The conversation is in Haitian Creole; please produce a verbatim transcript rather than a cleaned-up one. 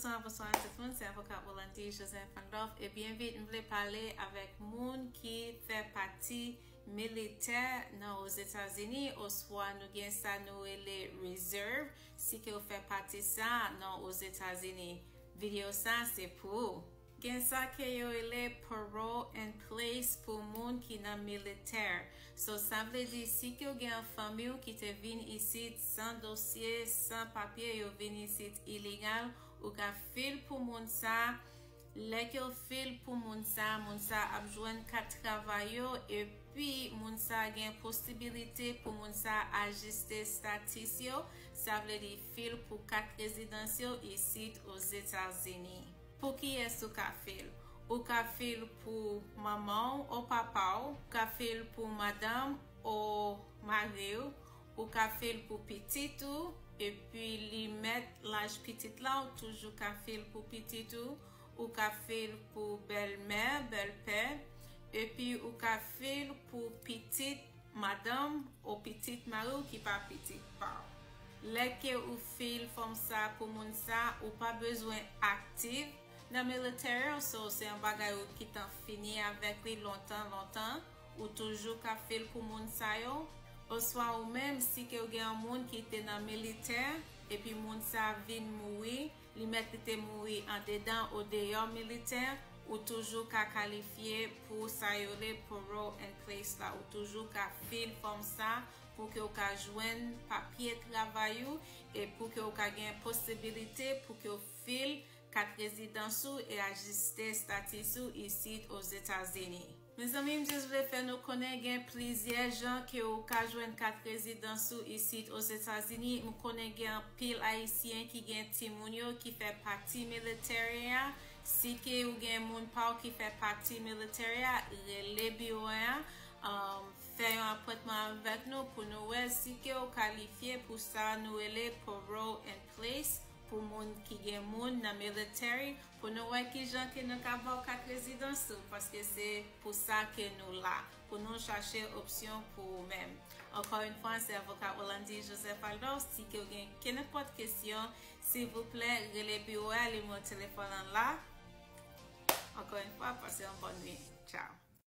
Bonswa, bonswa tout moun, se avoka Rolandi Joseph Randolph, e byen vit m vle pale avèk moun ki fè pati militè nan Ozetazini, oswa nou gen sa nou rele reserve, si ke w fè pati sa nan Ozetazini. Videyo sa se pou ou. Gen sa ke yo rele parole in place pou moun ki nan militè. So, sa vle di, si ke w gen yon fanmi w ki te vin isit san dosye, san papye, yo vin isit ilegal, ou ka fil pou moun sa. Lè ke w fil pou moun sa, moun sa ap jwenn kat travay yo, epi moun sa gen posibilite pou moun sa ajiste status yo, sa vle di fil pou kat rezidans yo isit Ozetazini. Pou kiyès ou ka fil? Ou ka fil pou manman w ou papa w, ou ka fil pou madanm ou mari w, ou ka fil pou pitit ou, epi li mèt laj pitit la, ou toujou ka fil pou pitit ou, ou ka fil pou bèlmè, bèlpè, epi ou ka fil pou pitit madanm ou pitit mari w ki pa pitit pa w. Lè ke ou fil fòm sa pou moun sa, ou pa bezwen aktif nan military, so se yon bagay ou ki tan fini avèk li lontan, lontan, ou toujou ka fil pou moun sa yo. Oswa ou menm, si ke w gen yon moun ki te nan militè, epi moun sa vin mouri, li mèt li te mouri andedan ou deyò militè, ou toujou ka kalifye pou sa yo rele parole in place la. Ou toujou ka fil fòm sa pou ke w ka jwenn papye travay ou e pou ke w ka gen posibilite pou ke w fil kat rezidans ou e ajiste status ou isit Ozetazini. Mezanmi, m jis vle fè nou konnen gen plizyè jan ke ou ka jwenn kat rezidans ou isit Ozetazini. M konnen gen anpil Ayisyen ki gen timoun yo ki fè pati military a. Si ke ou gen moun pa w ki fè pati military a, rele biwo a, um, fè yon apwentman avèk nou pou nou wè si ke ou kalifye pou sa nou rele parole in place pou moun ki gen moun nan military, pou nou wè kijan ke nou ka ba w kat rezidans ou, paske se pou sa ke nou la, pou nou chache opsyon pou ou menm. Ankò yon fwa, se avoka Rolandi Joseph Aldor. Si ke w gen kenenpòt kesyon, silvouplè, rele biwo a, nimewo telefòn lan la. Ankò yon fwa, pase yon bòn nwit. Tchao.